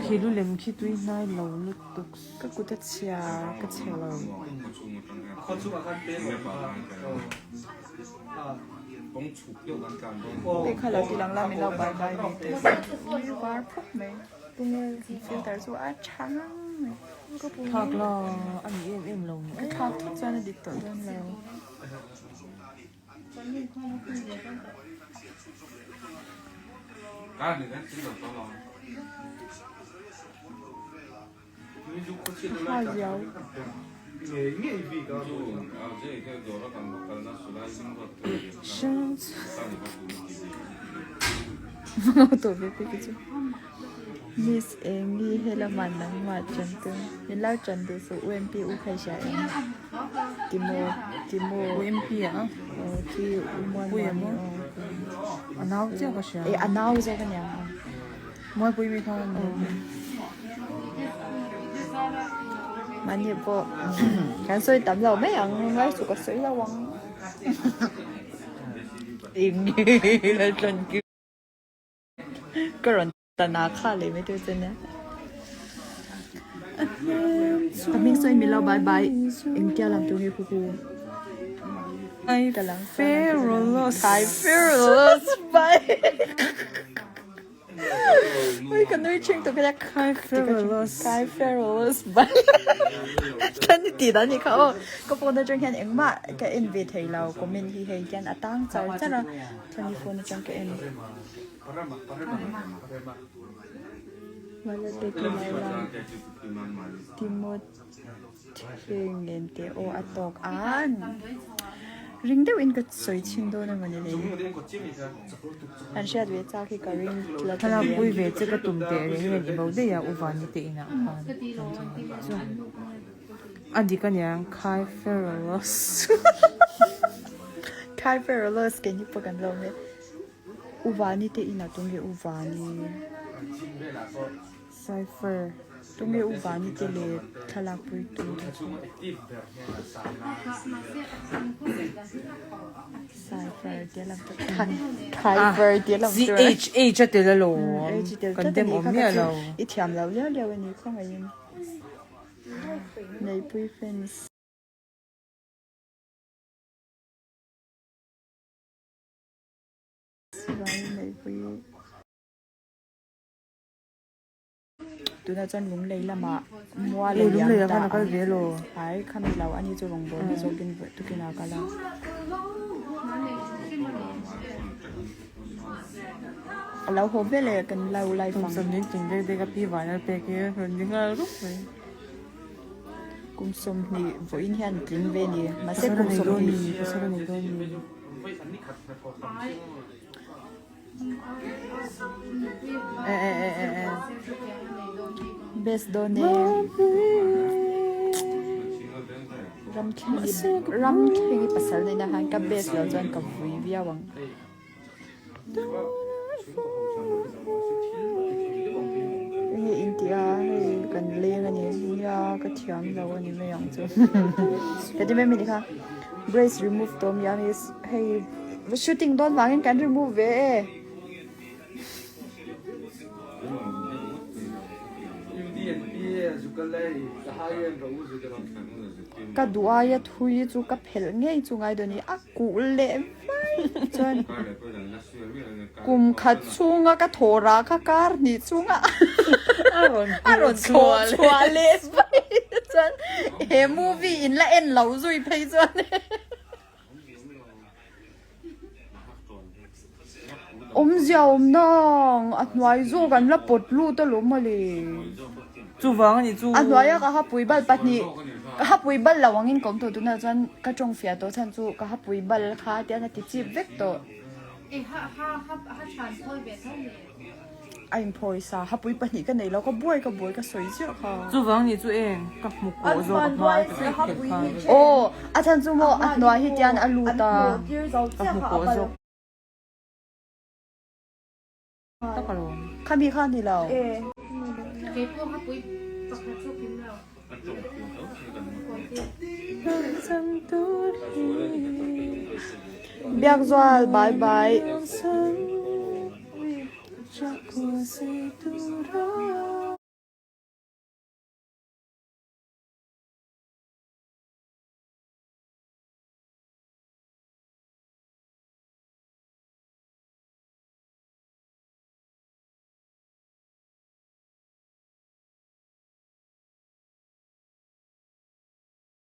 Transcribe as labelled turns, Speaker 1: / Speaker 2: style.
Speaker 1: Khi lu lem khi tui hnai lo lutuk.
Speaker 2: Ka kut a chhia ka chhe lo. Hei kha lo ti lang la min lo bye bye ve teh se. Nui var phawp mai. Filter chu a tha ngang mai.
Speaker 1: Thlak la a ni em em lo.
Speaker 2: Ka thlak thut chuan a dik tawh dawn lo. Ha ziau. Miss Amy helama nangmah chantu min lo chan duh suh UMP u kha i hria em? Timo Timo
Speaker 1: UMP a
Speaker 2: aw khi u muan muan i aw
Speaker 1: a nau chiah ka hria
Speaker 2: e a nau zawk ania
Speaker 1: Mualpui mi kha a ni.
Speaker 2: Mahni pawh kan sawi tam lo mai ang ngai chu ka sawi lo ang. Eng nge la tlan ki ka rawn tan a kha leh mai tur che nia. Ka hming sawi mi lo bye bye engtia lam tur nge khu khu. Ka lang Ferolus bye. Ui ka nui ṭhing tuk hlek.
Speaker 1: Kai Ferolus.
Speaker 2: Kai Ferolus bye. Kan i tih dan nih kha aw. Ka phone aṭang hian engmah ka en ve thei lo comment hi hei hian a tang char char a. Chuan i phone aṭang ka en. Wala te ki lai la. Timothy ngen te aw a tawk an. Ring deuh in ka sawi chhin dawn emaw ni le. An hriat ve chak hi ka ring la ta
Speaker 1: Thlalak pui ve che ka tum teh reng nen i bo daih a u Vani te inah khan chuan a dik aniang Khai Ferolus.
Speaker 2: Khai Ferolus keini pawh kan lawm e. U Vani te inah tunge U Vani?
Speaker 1: Cypher.
Speaker 2: Tunge U Vani te leh thlalak pui tum te chu? Cypher tia lam tur Cypher tia lam tur.
Speaker 1: H H a tel alawm. Kan dem awm miah lo.
Speaker 2: I thiam lo liau liau a ni khawngaihin. Neihpui fans. Tunah chuan lunglei lamah mual a liam ta a ai khami lo ani chu rawngbâwl na zawkin tukin a kal a. A lo haw veleh kan lo live ang. Kum 20 vawiin hian tling ve a ni mahse kum 20. Best dawn e. Ramthlengi pasal nena khan ka best lo chuan ka vui viau ang. Enge in tih a hei kan leng a ni nia ka thiam lo a ni mai ang chu ka ti mai mai ni kha brace remove tawh mi a hei shooting dawn vangin kan remove ve e. Ka duh aia thui chu ka phelh ngei chu ngai dawn i a kuh leh mai chuan kum khat chhunga ka thaw rah kha kar hnih chhunga a rawn chhuah chhuah leh mai chuan he movie in la en lo zui phei chuan Awmzia awm nang a hnuai zawk an la pawt lut alawm mawle.
Speaker 1: Chuvang a ni chu.
Speaker 2: A hnuaia ka hapui bal pahnih ka hapui bal lo angin ka awm tawh tunah chuan ka tawng fiah tawh chhan chu ka hapui bal kha tian a ti chip vek tawh. A inphawi sa hapui pahnih ka nei lo ka buai ka buai ka sawi ziah kha.
Speaker 1: Chuvang ni chu eng ka hmu kawh zawk a hma a ti vek kher kha.
Speaker 2: Aw a chhan chu maw a hnuai hi tian a lut a.
Speaker 1: Ka hmu kawh zawk. Tak alawm.
Speaker 2: Khami kha ni lo. Biakzual bye bye.
Speaker 1: Chakua sei tura.